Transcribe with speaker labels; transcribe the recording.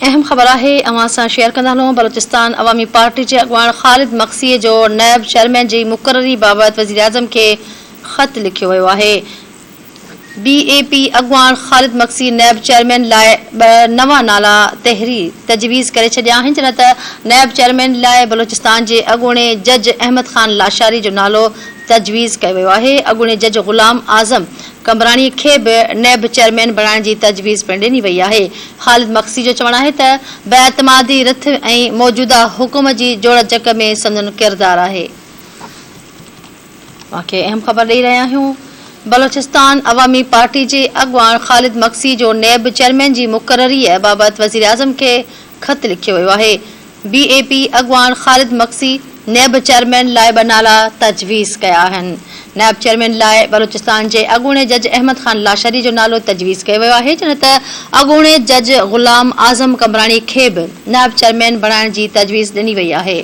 Speaker 1: اهم خبر آهي اوهان سان شيئر ڪندا هلون بلوچستان عوامي پارٽي جي اڳواڻ خالد مگسي جو نيب چيئرمين جي مقرري بابت وزيراعظم کي خط لکيو ويو آهي بي اي پي اڳواڻ خالد مگسي نيب چيئرمين لاء ٻه نوان نالا تحرير تجويز ڪري ڇڏيا آهن جڏهن ته نيب چيئرمين لاء بلوچستان جي اڳوڻي جج احمد خان لاشاري جو نالو تجويز ڪيو ويو آهي، اڳوڻي جج غلام اعظم قمبراڻي کي به نيب چيئرمين بڻائڻ جي تجويز پڻ ڏني وئي آهي. خالد مگسي جو چوڻ آهي ته بي اعتمادي رٿ ۽ موجوده حڪم جي جوڙجڪ ۾ سندن ڪردار آهي. اوهان کي اهم خبر ڏئي رهيا آهيون بلوچستان عوامي پارٽي جي اڳواڻ خالد مگسي جو نيب چيئرمين جي مقرري بابت وزيراعظم کي خط لکيو ويو آهي. بي اي پي اڳواڻ خالد مگسي نيب چيئرمين لاء ٻه نالا تجويز ڪيا آهن. نيب چيئرمين لاء بلوچستان جي اڳوڻي جج احمد خان لاشاري جو نالو تجويز ڪيو ويو آهي جڏهن ته اڳوڻي جج غلام اعظم قمبراڻي کي به نيب چيئرمين بڻائڻ جي تجويز ڏني وئي آهي.